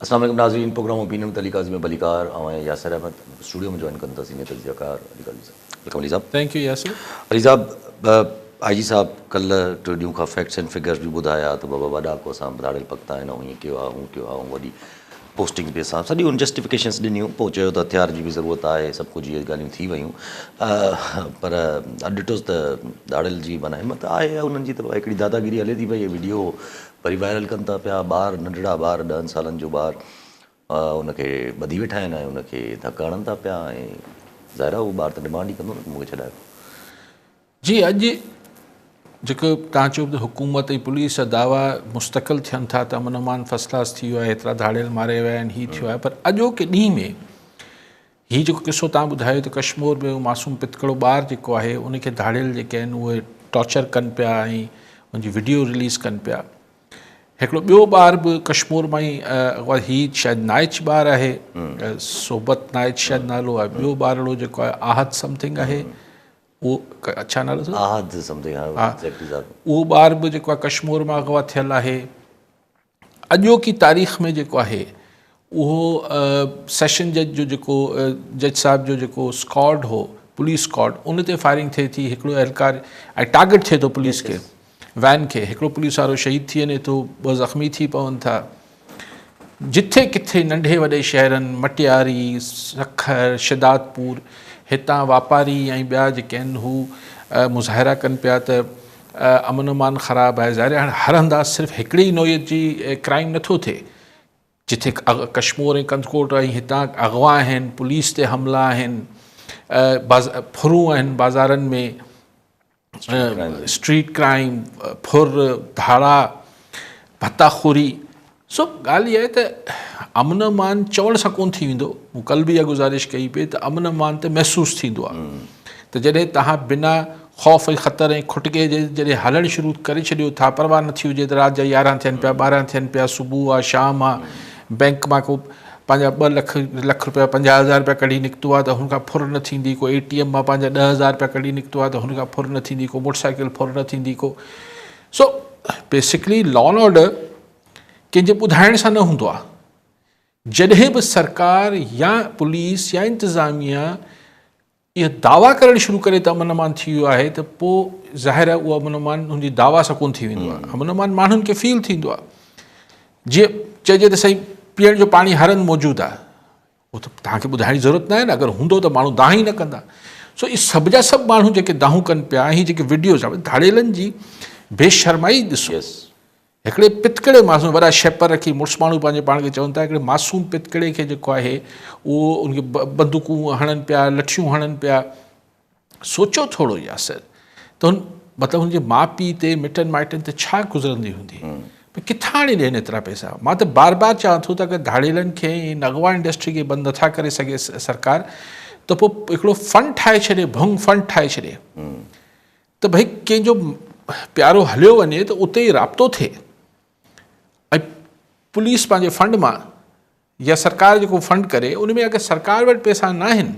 السلام عليڪم ناظرين program opinion with Ali Qazi ۾ ڀليڪار آئون آهيان ياسر احمد اسٽوڊيو ۾ جوائن ڪن ٿا سينيئر تجزيه ڪار علي قاضي صاحب welcome Ali صاحب thank you Yasir Ali صاحب آء جي صاحب ڪلهه ٽي ڏينهن کان فيڪٽس اينڊ فگرز به ٻڌايا ته بابا وڏا ڪو اسان ڌاڙيل پڪتا آهن ۽ هيئن ڪيو آهي هون ڪيو آهي وڏي پوسٽنگ به اسان سڄي ان جسٽيفڪيشنس ڏنيون پوء چيو ته هٿيار جي به ضرورت آهي سڀ ڪجهه اهي ڳالهيون ٿي ويون پر اڄ ڏٺوس ته ڌاڙيل جي معنيٰ همت آهي انهن جي ته هڪڙي داداگيري هلي ٿي پئي وڊيو وري وائرل ڪن ٿا پيا ٻار ننڍڙا ٻار ڏهن سالن جو ٻار ان کي ٻڌي ويٺا آهن ۽ ان کي ڌڪ هڻن ٿا پيا ۽ ظاهر آهي اهو ٻار ته ڊمانڊ ئي ڪندو نه ته مون کي ڇڏايو. جي اڄ جيڪو توهان چيو ته حڪومت ۽ پوليس جا دعويٰ مستقل ٿين ٿا ته امن امان فرسٽ ڪلاس ٿي ويو آهي هيترا ڌاڙيل ماريا ويا آهن هي ٿيو آهي پر اڄوڪي ڏينهن ۾ هي جيڪو قصو توهان ٻڌايو ته ڪشمور ۾ اهو معصوم پتڪڙو ٻار جيڪو آهي ان کي ڌاڙيل جيڪي آهن اهي ٽارچر ڪن پيا ۽ ان جي وڊيو رليز ڪن پيا هڪڙو ٻيو ٻار به ڪشمور مان ئي اغوا هي شايد نائچ ٻار آهي صحبت نائچ شايد نالو آهي ٻيو ٻارڙو جيڪو آهي آهد سمٿنگ آهي اهو ڇا نالو اٿس آهد سمٿنگ اهو ٻار به جيڪو آهي ڪشمور مان اغوا ٿيل آهي اڄوڪي تاريخ ۾ جيڪو آهي اهو سيشن جج جو جيڪو جج صاحب جو جيڪو اسڪواڊ هو پوليس اسڪواڊ ان تي فائرنگ ٿئي ٿي هڪڙو اهلڪار ۽ ٽارگيٽ ٿئي ٿو پوليس کي وين کي هڪڙو پوليس وارو شهيد ٿي وڃي ٿو ٻه زخمي ٿي پون ٿا جٿي ڪٿي ننڍي وڏي شهرن مٽياري سکر شدادپور هتان واپاري ۽ ٻيا جيڪي آهن هو مظاهرا ڪن پيا ته امن امان خراب آهي ظاهر آهي هاڻي هر هنڌان صرف هڪڙي ئي نوعيت جي ڪرائيم نٿو ٿئي جتي ڪشمور ۽ ڪنڌڪوٽ ۽ هتان اغوا آهن پوليس تي حملا آهن ڦرون آهن بازارن ۾ اسٽريٽ ڪرائيم ڦر ڌاڙا ڀتا خوري سو ڳالهه اها آهي ته امن امان چوڻ سان ڪونه ٿي ويندو مون ڪل به اها گذارش ڪئي پئي ته امن امان ته محسوس ٿيندو آهي ته جڏهن توهان بنا خوف ۽ خطر ۽ کٽڪي جي جڏهن هلڻ شروع ڪري ڇڏيو ٿا پرواهه نٿي هجي ته رات جا يارهن ٿين پيا ٻارهن ٿين پيا صبح آهي شام آهي بئنڪ مان ڪو پنهنجا ٻه لک لک روپيا 50,000 روپيا ڪڍي نڪتو آهي ته هن کان ڦر نه ٿيندي ڪو اي ٽي ايم مان پنهنجا 10,000 روپيا ڪڍي نڪتو آهي ته هن کان ڦر نه ٿيندي ڪو موٽر سائيڪل ڦر نه ٿيندي ڪو so basically law and order ڪنهن جي ٻڌائڻ سان نه هوندو آهي جڏهن به سرڪار يا پوليس يا انتظاميا اها دعويٰ ڪرڻ شروع ڪري ته امن امان ٿي ويو آهي ته پوء ظاهر آهي اهو امن امان ان جي دعويٰ سان ڪونه ٿي ويندو آهي امن امان ماڻهن کي فيل ٿيندو آهي جيئن چئجي ته سائين پيئڻ جو پاڻي هر هنڌ موجود آهي اهو ته توهان کي ٻڌائڻ جي ضرورت ناهي نه اگر هوندو ته ماڻهو دانهن ئي نه ڪندا سو اهي سڀ جا سڀ ماڻهو جيڪي دانهون ڪن پيا ۽ جيڪي وڊيوز ڌاڙيلن جي بي شرمائي ڏسو هڪڙي پتڪڙي معصوم وڏا شيپر رکي مڙس ماڻهو پنهنجي پاڻ کي چون ٿا هڪڙي معصوم پتڪڙي کي جيڪو آهي اهو ان کي بندوقون هڻن پيا لٺيون هڻن پيا سوچو ٿورو ياسر ته هن مطلب هن جي ماء پيء تي مٽن مائٽن تي ڇا گذرندي هوندي پر ڪٿان آڻي ڏين ايترا پئسا مان ته بار بار چوان ٿو ته اگر ڌاڙيلن کي ۽ اغوا انڊسٽري کي بند نٿا ڪري سگهي سرڪار ته پوء هڪڙو فنڊ ٺاهي ڇڏي ڀنگ فنڊ ٺاهي ڇڏي ته ڀئي ڪنهن جو پيارو هليو وڃي ته اتي ئي رابطو ٿئي ۽ پوليس پنهنجي فنڊ مان يا سرڪار جيڪو فنڊ ڪري ان ۾ اگر سرڪار وٽ پئسا ناهن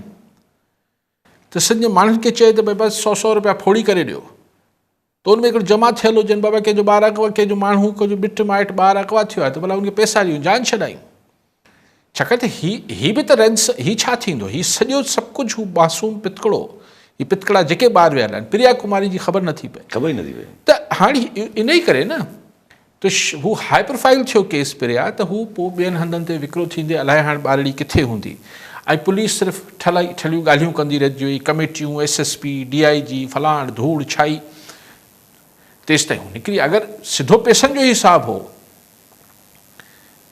ته سنڌ جي ماڻهن کي چئي ته ڀئي بس سو سو روپيا ڦوڙي ڪري ڏيو ته ان ۾ هڪڙو جمع ٿيل هجن بابا ڪنهن جو ٻار اغوا ڪنهن جو ماڻهو ڪنهن جو مٽ مائٽ ٻار اغوا ٿيو آهي ته ڀلا ان کي پئسا ڏيون جان ڇڏايون ڇاڪاڻ ته هي هي به ته رينس هي ڇا ٿيندو هي سڄو سڀ ڪجهه هو معصوم پتڪڙو هي پتڪڙا جيڪي ٻار ويل آهن پريا ڪماري جي خبر نٿي پئي خبر ئي نٿي پئي ته هاڻي ان ئي ڪري نه ته هو هاء پروفائيل ٿيو ڪيس پريا ته هو پوء ٻين هنڌن تي وڪرو ٿيندي الائي هاڻ ٻارڙي ڪٿي هوندي ۽ پوليس صرف ٺلهي ٺلهيون ڳالهيون ڪندي رهجي وئي ڪميٽيون S S P D I G فلاڻ ڌوڙ ڇائي تيستائين هو نڪري اگر سڌو پيسن جو حساب هو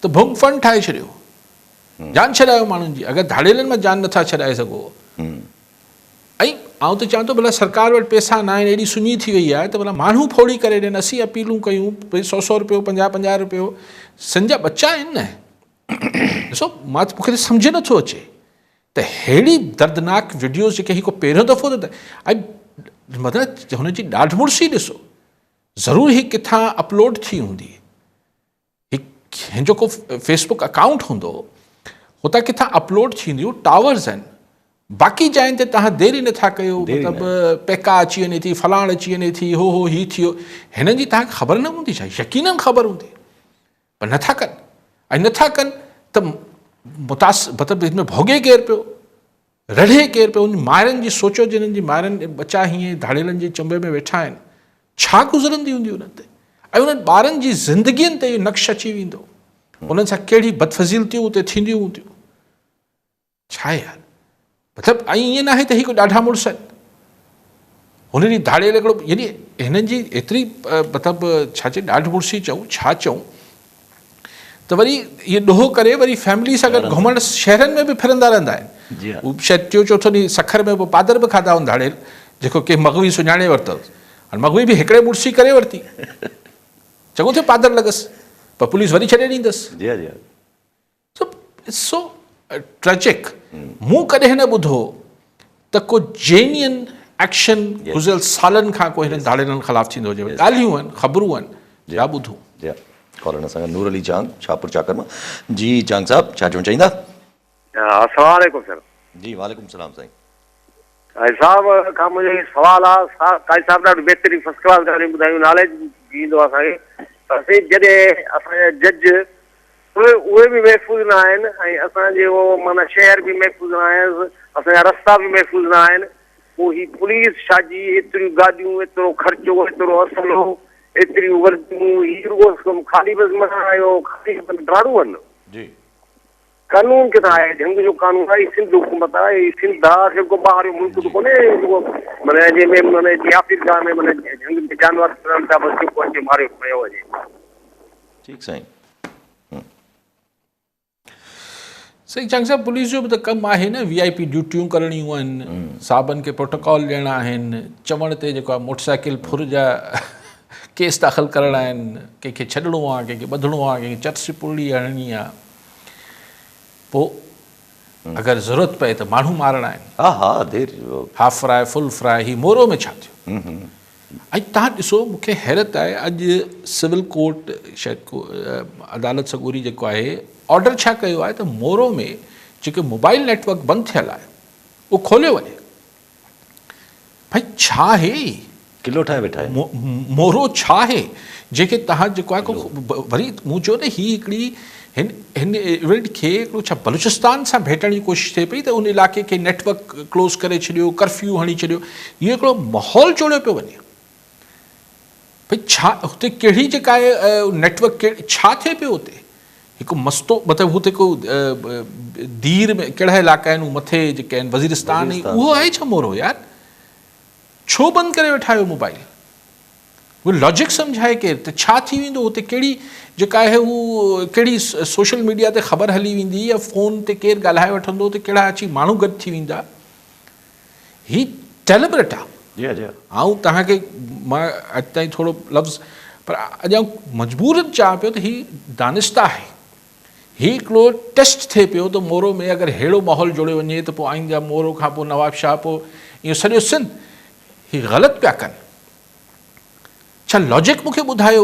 ته ڀنگ فنڊ ٺاهي ڇڏيو جان ڇڏايو ماڻهن جي اگر ڌاڙيلن مان جان نٿا ڇڏائي سگهو ۽ آئون ته چوان ٿو ڀلا سرڪار وٽ پئسا ناهن ايڏي سڃي ٿي وئي آهي ته ڀلا ماڻهو ڦوڙي ڪري ڏين اسين اپيلون ڪيون ڀئي سو سو روپيو پنجاهه پنجاهه روپيو سن جا ٻچا آهن نه ڏسو مان مونکي ته سمجهه نٿو اچي ته ههڙي دردناڪ وڊيوز جيڪي هي ڪو پهريون دفعو ته ۽ مطلب هن جي ڏاڍ مڙسي ڏسو ضرور هي ڪٿان اپلوڊ ٿي هوندي هن جو ڪو فيس بڪ اڪائونٽ هوندو هتان ڪٿان اپلوڊ ٿينديون ٽاورز آهن باقي جاين تي تهان دير ئي نٿا ڪيو مطلب پيڪا اچي وڃي ٿي فلاڻ اچي وڃي ٿي هو هو هي ٿيو هنن جي تهان کي خبر نه هوندي ڇا يقينن خبر هوندي پر نٿا ڪن ۽ نٿا ڪن ته متاثر مطلب هن ۾ ڀوڳي ڪير پيو، رڙهي ڪير پيو، ان مائرن جي سوچو جنھن جي مائرن ٻچا هيئن ڌاڙيلن جي چنبي ۾ ويٺا آهن، ڇا گذرندي هوندي انهن تي ۽ انهن ٻارن جي زندگين تي اهو نقش اچي ويندو، انهن سان ڪهڙي بدفضيلتيون اتي ٿينديون هونديون. ڇا يار مطلب ۽ ائين ناهي ته هي ڪو ڏاڍا مڙس آهن هن ڏينهن ڌاڙيل هڪڙو يعني هنن جي ايتري مطلب ڇا چئي ڏاڍ مڙسي چئون ڇا چئون ته وري اهي ڏوهه ڪري وري فيملي سان گڏ گهمڻ شهرن ۾ به ڦرندا رهندا آهن هو شايد ٽيون چوٿون ڏينهن سکر ۾ به پادر به کاڌا هن ڌاڙيل جيڪو ڪنهن مغوي سڃاڻي ورتو هاڻي مغوي به هڪڙي مڙسي ڪري ورتي چڱو ٿيو پادر لڳس پر پوليس وري ڇڏي ڏيندس جي جي سو it's so tragic مون ڪڏهن نه ٻڌو ته ڪو جينين ايڪشن گذريل سالن کان ڪو هنن ڌاڙيلن خلاف ٿيندو هجي ڳالهيون آهن خبرون آهن ڇا ٻڌون. جي ڪالر اسان کان نور علي چانگ شاهپور چاڪر مان جي چانگ صاحب ڇا چوڻ چاهيندا. السلام عليڪم سر. جي وعليڪم السلام سائين. قاضي صاحب کان منهنجو هي سوال آ قاضي صاحب ڏاڍو بهترين فرسٽ ڪلاس ڳالهيون ٻڌايون ناليج به ايندو آ اسان کي پر سائين جڏهن اسان جا جج اهي اهي به محفوظ نه آهن ۽ اسان جي اهو معنيٰ شهر به محفوظ نه آهن اسان جا رستا به محفوظ نه آهن پوء هي پوليس ڇا جي ايتريون گاڏيون ايترو خرچو ايترو اسلحو ايتريون ورديون هي رڳو خالي بس معنيٰ اهو خالي ڊاڙون آهن. جي. قانون ڪٿان آهي جهنگ جو قانون آهي هي سنڌ حڪومت آهي هي سنڌ آهي آخر ڪو ٻاهريون ملڪ ته ڪونهي رڳو معنيٰ جنهن ۾ معنيٰ جي آفريڪا ۾ معنيٰ جهنگ ۾ جانور ڦرن ٿا بس جيڪو اچي ماريو کنيو وڃي. ٺيڪ سائين. سائين چانگ صاحب پوليس جو به ته ڪم آهي نه وي آء پي ڊيوٽيون ڪرڻيون آهن صاحبن کي پروٽوڪول ڏيڻا آهن چوڻ تي جيڪو آهي موٽر سائيڪل ڦر جا ڪيس داخل ڪرڻا آهن ڪنهن کي ڇڏڻو آهي ڪنهن کي ٻڌڻو آهي ڪنهن کي چرس پڙي هڻڻي آهي پوء اگر ضرورت پئي ته ماڻهو مارڻا آهن. ها ها دير. هاف فرائي فل فرائي هي مورو ۾ ڇا ٿيو؟ ۽ تهان ڏسو مون کي حيرت آهي اڄ سول ڪورٽ شايد ڪو عدالت سڳوري جيڪو آهي آرڊر ڇا ڪيو آهي ته مورو ۾ جيڪي موبائل نيٽ ورڪ بند ٿيل آهي اهو کوليو وڃي. ڀائي ڇا آهي هي؟ قلعو ٺاهي ويٺا آهن. مورو ڇا آهي؟ جنهن کي توهان جيڪو آهي وري مون چيو نه هي هڪڙي هن هن ايونٽ کي هڪڙو ڇا بلوچستان سان ڀيٽڻ جي ڪوشش ٿئي پئي ته ان علائقي کي نيٽ ورڪ ڪلوز ڪري ڇڏيو ڪرفيو هڻي ڇڏيو اهو هڪڙو ماحول جوڙيو پيو وڃي. ڀئي ڇا هتي ڪهڙي جيڪا آهي نيٽ ورڪ ڇا ٿئي پيو هتي هڪ مستو مطلب هتي ڪو دير ۾ ڪهڙا علائقا آهن مٿي جيڪي آهن وزيرستان اهو آهي ڇا مورو يار ڇو بند ڪري ويٺا آهيو موبائل اهو لاجڪ سمجهائي ڪير ته ڇا ٿي ويندو هتي ڪهڙي جيڪا آهي هو ڪهڙي سوشل ميڊيا تي خبر هلي ويندي يا فون تي ڪير ڳالهائي وٺندو ته ڪهڙا اچي ماڻهو گڏ ٿي ويندا هي ڊيلبريٽ آ. جي جي. آئون توهان کي مان اڄ تائين ٿورو لفظ پر اڄ آئون مجبورن چوان پيو ته هي دانسته آهي. هي هڪڙو ٽيسٽ ٿئي پيو ته مورو ۾ اگر ههڙو ماحول جوڙيو وڃي ته پوء آئنده مورو کان پوء نوابشاهه پوء اهو سڄو سنڌ هي غلط پيا ڪن. ڇا لاجڪ مون کي ٻڌايو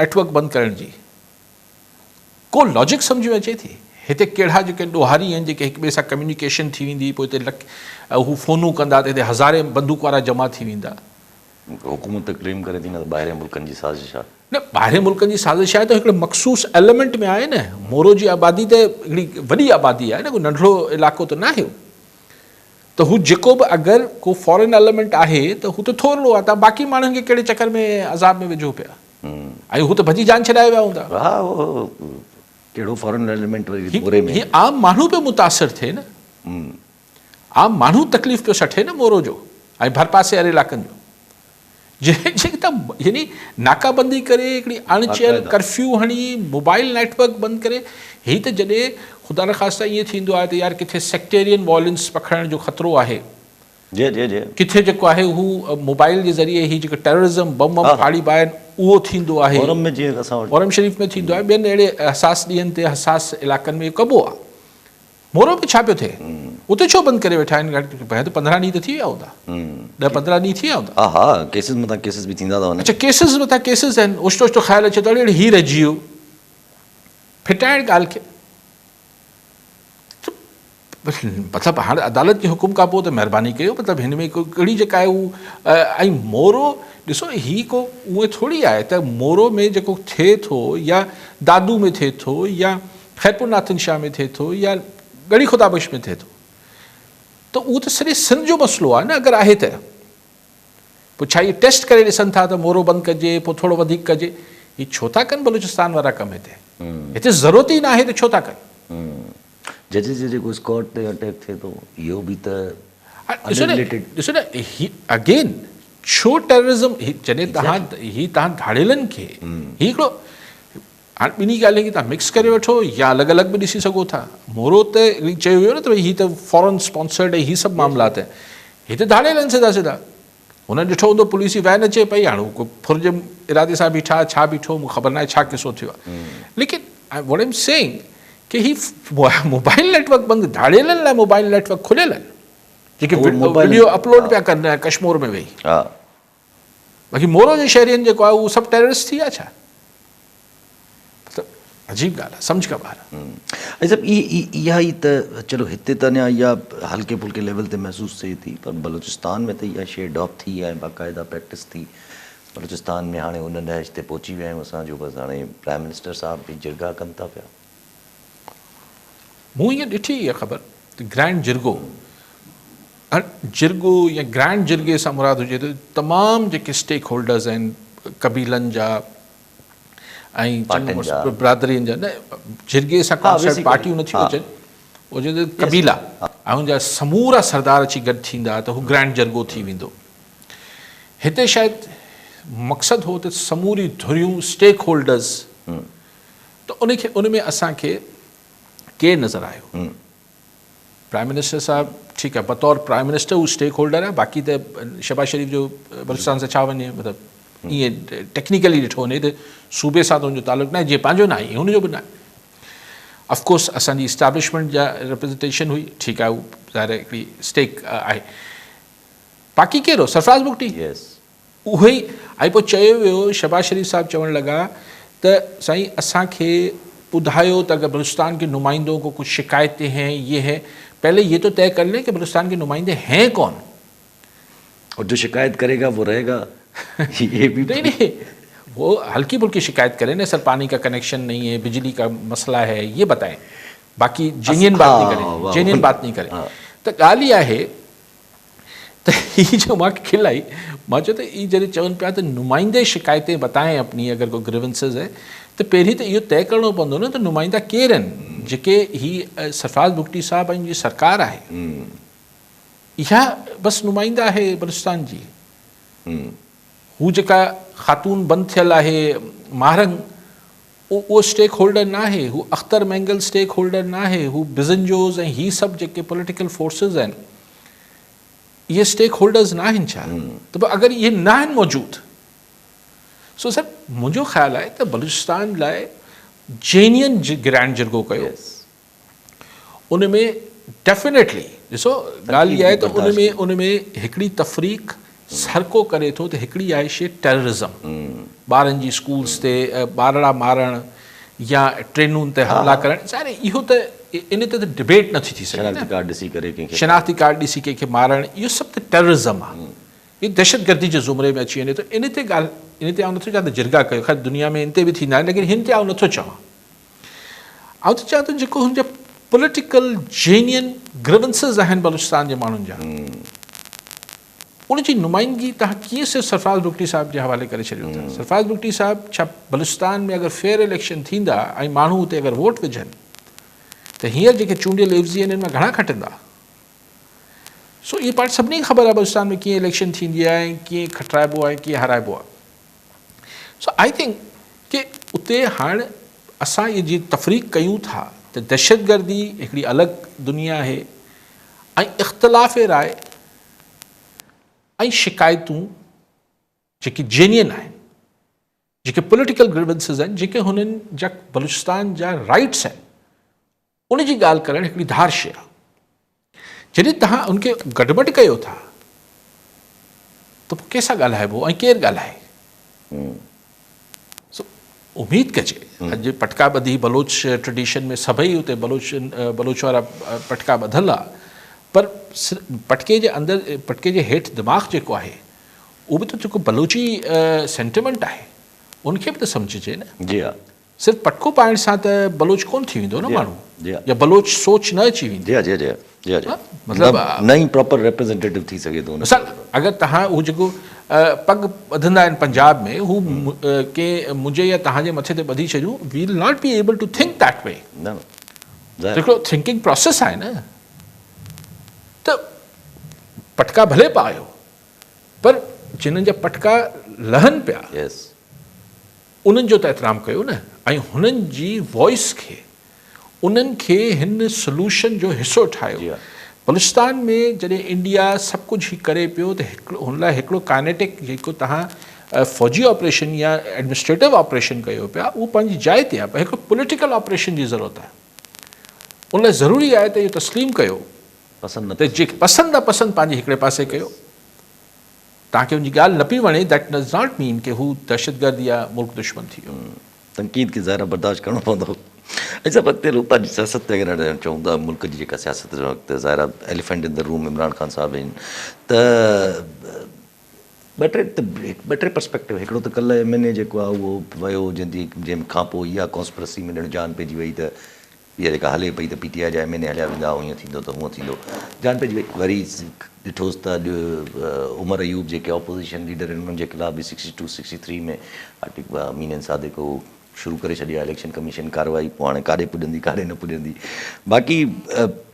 نيٽ ورڪ بند ڪرڻ جي. ڪو لاجڪ سمجهه ۾ اچي ٿي؟ هتي ڪهڙا جيڪي ڏوهاري آهن جيڪي هڪ ٻئي سان ڪميونيڪيشن ٿي ويندي پوء هتي لک هو فونون ڪندا ته هتي هزارين بندوق وارا جمع ٿي ويندا. حڪومت ته ڪليم ڪري ٿي نه ته ٻاهرين ملڪن جي سازش آهي. نه ٻاهرين ملڪن جي سازش آهي ته هڪڙي مخصوص ايليمينٽ ۾ آهي نه مورو جي آبادي ته هڪڙي وڏي آبادي آهي نه ڪو ننڍڙو علائقو ته ناهي ته هو جيڪو به اگر ڪو فارين ايليمينٽ آهي ته هو ته ٿورڙو آهي تان باقي ماڻهن کي ڪهڙي چڪر ۾ عذاب ۾ وجهو پيا. ۽ هو ته ڀڄي جان ڇڏائي ويا هوندا. ها اهو ڪهڙو فارن ايليمينٽ وري موري ۾. هي عام ماڻهو پيو متاثر ٿئي نه. عام ماڻهو تڪليف پيو سٺي نه مورو جو ۽ ڀرپاسي واري علائقن جو. جنهن جي ته يعني ناڪابندي ڪري هڪڙي اڻ چيل ڪرفيو هڻي موبائل نيٽ ورڪ بند ڪري هي ته جڏهن خدا نخواسته ائين ٿيندو آهي ته يار ڪٿي سيڪٽيرين وائلنس پکڙڻ جو خطرو آهي جي جي جي. ڪٿي جيڪو آهي هو موبائل جي ذريعي هي جيڪو ٽيررزم بم وم ڦاڙي باهن اهو ٿيندو آهي. محرم ۾ جيئن اسان وٽ. محرم شريف ۾ ٿيندو آهي ٻين اهڙي حساس ڏينهن تي حساس علائقن ۾ اهو ڪبو آهي. مورو ۾ ڇا پيو ٿئي؟ اتي ڇو بند ڪري ويٺا آهن ڀيا ته 15 ڏينهن ته ٿي ويا هوندا. 10 15 ڏينهن ٿي ويا هوندا. ها ها ڪيسز مٿان ڪيسز به ٿيندا ٿا وڃن. اڇا ڪيسز مٿان ڪيسز آهن اوچتو اوچتو خيال اچي ٿو اڙي اڙي هي رهجي ويو. ڦٽائڻ ڳالهه کي. مطلب هاڻ عدالت جي حڪم کان پوء ته مهرباني ڪيو مطلب هن ۾ ڪو ڪهڙي جيڪا آهي هو ۽ مورو ڏسو هي ڪو اونئن ٿوري آهي ته مورو ۾ جيڪو ٿئي ٿو يا دادو ۾ ٿئي ٿو يا خيرپور ناٿن شاهه ۾ ٿئي ٿو يا ڳڙهي خدا بخش ۾ ٿئي ٿو ته اهو ته سڄي سنڌ جو مسئلو آهي نه اگر آهي ته پوء ڇا اهي ٽيسٽ ڪري ڏسن ٿا ته مورو بند ڪجي پوء ٿورو وڌيڪ ڪجي هي ڇو ٿا ڪن بلوچستان وارا ڪم هتي هتي ضرورت ئي ناهي ته ڇو ٿا ڪن. ججز جي جيڪو اسڪواڊ تي اٽيڪ ٿئي ٿو اهو به ته انرليٽيڊ. ڏسو نه هي اگين ڇو ٽيررزم هي جڏهن توهان هي توهان ڌاڙيلن کي هي هڪڙو هاڻ ٻنهي ڳالهين کي توهان مڪس ڪري وٺو يا الڳ الڳ به ڏسي سگهو ٿا. مورو ته چيو ويو نه ته ڀئي هي ته فارن اسپانسرڊ ۽ هي سڀ معاملا ته هي ته ڌاڙيل آهن سڌا سڌا. هنن ڏٺو هوندو پوليس جي وين اچي پئي هاڻ هو ڪو ڦر جي ارادي سان بيٺا ڇا بيٺو مون کي خبر ناهي ڇا قصو ٿيو آهي. ليڪن واٽ ايم سيئنگ ڪي هي موبائل نيٽ ورڪ بند ڌاڙيلن لاء موبائل نيٽ ورڪ کليل آهن جيڪي وڊيو اپلوڊ پيا ڪن ڪشمور ۾ ويهي. باقي مورو جي شهرين جيڪو آهي اهو سڀ ٽيررسٽ ٿي ويا ڇا؟ مطلب عجيب ڳالهه آهي سمجهه کان ٻاهر آهي. ۽ صاحب اها ئي ته چلو هتي ته اڃا اها هلڪي ڦلڪي ليول تي محسوس ٿئي ٿي پر بلوچستان ۾ ته اها شيء ڊاپ ٿي ۽ باقاعده پريڪٽس ٿي بلوچستان ۾ هاڻي ان نهج تي پهچي ويا آهيون اسان جو بس هاڻي پرائم منسٽر صاحب به جرڳا ڪن ٿا پيا. مون ائين ڏٺي اها خبر ته گرينڊ جرڳو هاڻ جرڳو يا گرينڊ جرڳي سان مراد هجي ته تمام جيڪي اسٽيڪ هولڊرز آهن قبيلن جا ۽ چڱو مڙس برادرين جا نه جرڳي سان ڪانسيپٽ پارٽيون نٿيون اچن اهو چوندو قبيلا ۽ ان جا سمورا سردار اچي گڏ ٿيندا ته هو گرينڊ جرڳو ٿي ويندو. هتي شايد مقصد هو ته سموري ڌريون اسٽيڪ هولڊرز ته ان کي ان ۾ اسان کي ڪير نظر آيو؟ پرائم منسٽر صاحب ٺيڪ آهي بطور پرائم منسٽر هو اسٽيڪ هولڊر آهي باقي ته شهباز شريف جو بلوچستان سان ڇا وڃي مطلب ائين ٽيڪنيڪلي ڏٺو وڃي ته صوبي سان ته هن جو تعلق ناهي جيئن پنهنجو ناهي هن جو به ناهي آف ڪورس اسان جي اسٽيبلشمينٽ جا ريپريزنٽيشن هئي ٺيڪ آهي هو ظاهر هڪڙي اسٽيڪ آهي باقي ڪير هو سرفراز بگٽي اهو ئي ۽ پوء چيو ويو، شهباز شريف صاحب چوڻ لڳا ته سائين اسان کي ٻڌايو ته اگر بلوچستان ڪي نمائندون ڪو ڪجهه شڪايتين هين يي هين پهلي يي تو طئي ڪر لين ڪي بلوچستان ڪي نمائندي هين ڪون. اور جو شڪايت ڪري گا وو رهي گا يي بي. نهين نهين وو هلڪي ڦلڪي شڪايت ڪري نه سر پاني ڪا ڪنيڪشن نهين هي بجلي ڪا مسئلا هي يي بتائين باقي جينين بات نهين ڪري جينين بات نهين ڪري ته ڳالهه اها آهي ته هي جو مان کي کل آئي، مان چيو ته هي جڏهن چون پيا ته نمائندي شڪايتين بتائين اپني اگر ڪو گريونسز هي ته پهرين ته اهو طئي ڪرڻو پوندو نه ته نمائندا ڪير آهن جيڪي هي سرفراز بگٽي صاحب ۽ ان جي سرڪار آهي اها بس نمائندا آهي بلوچستان جي هو جيڪا خاتون بند ٿيل آهي ماهرنگ اهو اسٽيڪ هولڊر ناهي، هو اختر مينگل اسٽيڪ هولڊر ناهي، هو بزنجوز ۽ هي سڀ جيڪي پوليٽيڪل فورسز آهن اهي اسٽيڪ هولڊرز ناهن ڇا؟ ته پوء اگر اهي ناهن موجود سو سر منهنجو خيال آهي ته بلوچستان لاء جينين گرينڊ جرڳو ڪيو ان ۾ ڊيفينيٽلي ڏسو ڳالهه اها آهي ته ان ۾ ان ۾ هڪڙي تفريق هر ڪو ڪري ٿو ته هڪڙي آهي شي ٽيررزم ٻارن جي اسڪولس تي ٻارڙا مارڻ يا ٽرينون تي حملا ڪرڻ ظاهر اهو ته ان تي ته ڊبيٽ نٿي ٿي سگهي شناختي ڪارڊ ڏسي ڪري ڪنهن کي شناختي ڪارڊ ڏسي ڪنهن کي مارڻ اهو سڀ ته ٽيررزم آهي هي دهشتگردي جي زمري ۾ اچي وڃي ٿو ان تي ڳالهه ان تي آئون نٿو چوان ته جرڳا ڪيو خير دنيا ۾ ان تي به ٿيندا آهن ليڪن هن تي آئون نٿو چوان آئون ٿو چوان ته جيڪو هن جا پوليٽيڪل جينين گريونسز آهن بلوچستان جي ماڻهن جا ان جي نمائندگي توهان ڪيئن صرف سرفراز بگٽي صاحب جي حوالي ڪري ڇڏيو ٿا سرفراز بگٽي صاحب ڇا بلوچستان ۾ اگر فيئر اليڪشن ٿيندا ۽ ماڻهو اتي اگر ووٽ وجهن ته هينئر جيڪي چونڊيل عيوضي آهن ان مان گهڻا کٽندا سو اهي پاڻ سڀني کي خبر آهي بلوچستان ۾ ڪيئن اليڪشن ٿيندي آهي ۽ ڪيئن کٽرائبو آهي ڪيئن هارائبو آهي سو I think ڪي اتي هاڻ اسان اهي جيئن تفريق ڪيون ٿا ته دهشتگردي هڪڙي الڳ دنيا آهي ۽ اختلاف راء ۽ شڪايتون جيڪي جينين آهن جيڪي پوليٽيڪل گريونسز آهن جيڪي هنن جا بلوچستان جا رائٽس آهن ان جي ڳالهه ڪرڻ هڪڙي ڌار شيء آهي. جڏهن توهان ان کي گڊمڊ ڪيو ٿا ته پوء ڪنهن سان ڳالهائبو ۽ ڪير ڳالهائي؟ سو اميد ڪجي اڄ پٽڪا ٻڌي بلوچ ٽريڊيشن ۾ سڀئي اتي بلوچ بلوچ وارا پٽڪا ٻڌل آ پر پٽڪي جي اندر پٽڪي جي هيٺ دماغ جيڪو آهي اهو به ته جيڪو بلوچي سينٽيمنٽ آهي ان کي به ته سمجهجي نه. جي ها. صرف پٽڪو پائڻ سان ته بلوچ ڪونه ٿي ويندو نه ماڻهو يا بلوچ سوچ نه اچي ويندي. جي جي جي جي مطلب نه ئي پراپر ريپريزنٽيٽو ٿي سگهي ٿو. مثال اگر توهان هو جيڪو پڳ ٻڌندا آهن پنجاب ۾ هو ڪنهن منهنجي يا توهان جي مٿي تي ٻڌي ڇڏيون we will not be able to think that way. نه هڪڙو ٿنڪنگ پراسيس آهي نه ته پٽڪا ڀلي پايو پر جنھن جا پٽڪا لھن پيا انھن جو ته احترام ڪيو نه ۽ ھنن جي وائس کي انھن کي ھن سلوشن جو حصو ٺاھيو. بلوچستان ۾ جڏھن انڊيا سڀ ڪجھ ھي ڪري پيو ته ھڪڙو ھن لاء ھڪڙو ڪائنيٽڪ جيڪو توھان فوجي آپريشن يا ايڊمنسٽريٽو آپريشن ڪيو پيا اھو پنھنجي جاء تي آھي پر ھڪڙو پوليٽيڪل آپريشن جي ضرورت آھي ان لاء ضروري آھي ته اھو تسليم ڪيو پسند نه ته جيڪي پسند نا پسند پنهنجي هڪڙي پاسي ڪيو توهان کي ان جي ڳالهه نه پئي وڻي that does not مين ڪي هو دهشتگرد يا ملڪ دشمن ٿي ويو. تنقيد کي ظاهر آهي برداشت ڪرڻو پوندو. ۽ سڀ اڳتي هلون پنهنجي سياست تي اگر چئون ته ملڪ جي جيڪا سياست هن وقت ظاهر آهي elephant in the room Imran Khan صاحب آهن ته ٻه ٽي ته ٻه ٽي پرسپيڪٽو هڪڙو ته ڪلهه ايم اين اي جيڪو آهي اهو ويو جنهن جي جنهن کان پوء اها ڪانسپرسي ۾ ڄڻ جان پئجي وئي ته اها جيڪا هلي پئي ته پي ٽي آء جا ايم اين اي هليا ويندا هئين ٿيندو ته هونء ٿيندو. جان پئجي وئي. وري ڏٺوس ته اڄ عمر ايوب جيڪي اپوزيشن ليڊر آهن انهن جي خلاف به سڪسٽي ٽو سڪسٽي ٿري ۾ امين اين صادق اهو شروع ڪري ڇڏيو آهي اليڪشن ڪميشن ڪارروائي پوء هاڻي ڪاڏي پڄندي ڪاڏي نه پڄندي. باقي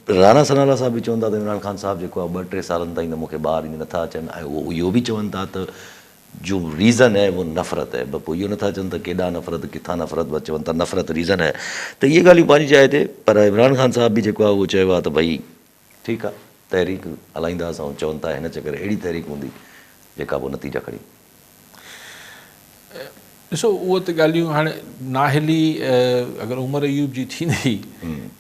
راڻا ثناء الله صاحب به چون ٿا ته عمران خان صاحب جيڪو آهي ٻه ٽي سالن تائين ته مون کي ٻاهر ايندي نٿا اچن ۽ اهو اهو به چون ٿا ته جو ريزن هي وو نفرت هي بس پوء اهو نٿا چون ته ڪيڏانهن نفرت ڪٿان نفرت بس چون ٿا نفرت ريزن هي ته اهي ڳالهيون پنهنجي جاء تي پر عمران خان صاحب به جيڪو آهي اهو چيو آهي ته ڀئي ٺيڪ آهي تحريڪ هلائينداسون ۽ چون ٿا هن چڪر اهڙي تحريڪ هوندي جيڪا پوء نتيجا کڻي. ڏسو اهو ته ڳالهيون هاڻي نااهلي اگر عمر ايوب جي ٿيندي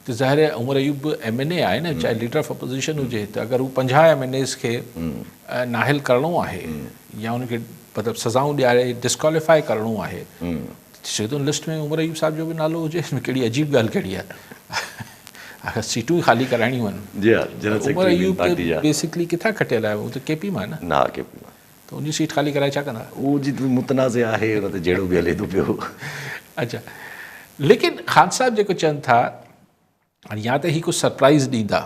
ته ظاهر آهي عمر ايوب به ايم اين اي آهي نه چاهي ليڊر آف اپوزيشن هجي ته اگر هو 50 ايم اين ايز کي نااهل ڪرڻو آهي يا ان کي مطلب سزائون ڏياري ڊسڪواليفائي ڪرڻو آهي ته ٿي سگهي ٿو ان لسٽ ۾ عمر ايوب صاحب جو به نالو هجي ان ۾ ڪهڙي عجيب ڳالهه ڪهڙي آهي اگر سيٽون ئي خالي ڪرائڻيون آهن جي ها جنرل عمر سيڪريٽري ايوب پارٽي ته جا بيسڪلي ڪٿان کٽيل آهي هو ته ڪي پي مان نه نه ڪي پي مان ته ان جي سيٽ خالي ڪرائي ڇا ڪندا؟ اهو جي متنازع آهي ان تي جهيڙو به هلي ٿو پيو. اڇا ليڪن خان صاحب جيڪو چون ٿا هاڻي يا ته هي ڪو سرپرائز ڏيندا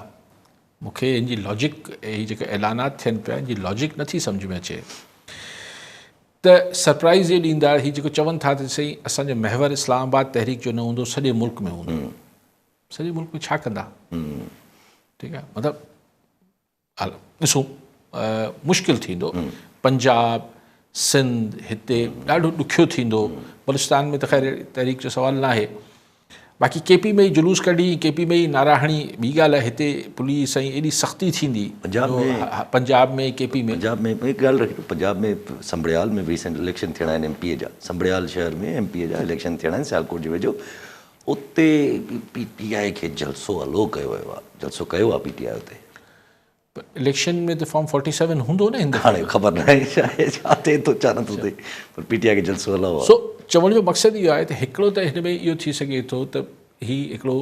مون کي هن جي لاجڪ هي جيڪا اعلانات ٿين پيا هن جي لاجڪ نٿي سمجهه ۾ اچي ته سرپرائز اهو ڏيندا هي جيڪو چون ٿا ته سائين اسان جو محور اسلام آباد تحريڪ جو نه هوندو سڄي ملڪ ۾ هوندو سڄي ملڪ ۾ ڇا ڪندا ٺيڪ آهي مطلب ڏسون مشڪل ٿيندو پنجاب سنڌ هتي ڏاڍو ڏکيو ٿيندو بلوچستان ۾ ته خير تحريڪ جو سوال ناهي باقي ڪي پي ۾ ئي جلوس ڪڍي ڪي پي ۾ ئي نعرا هڻي ٻي ڳالهه آهي هتي پوليس ۽ ايڏي سختي ٿيندي پنجاب ۾ پنجاب ۾ ڪي پي ۾ پنجاب ۾ هڪ ڳالهه رکي پنجاب ۾ سمبڙيال ۾ ريسنٽ اليڪشن ٿيڻا آهن ايم پي اي جا سمبڙيال شهر ۾ ايم پي اي جا اليڪشن ٿيڻا آهن سيالڪوٽ جي ويجهو اتي پي ٽي آء کي جلسو الو ڪيو ويو آهي جلسو ڪيو آهي پي ٽي آء اتي. پر اليڪشن ۾ ته فارم فورٽي سيون هوندو نه هن دفعي. هاڻي خبر ناهي ڇا ٿئي ٿو ڇا نٿو ٿئي پر پي ٽي آء کي جلسو الو آهي. سو چوڻ جو مقصد اهو آهي ته هڪڙو ته هن ۾ اهو ٿي سگهي ٿو ته هي هڪڙو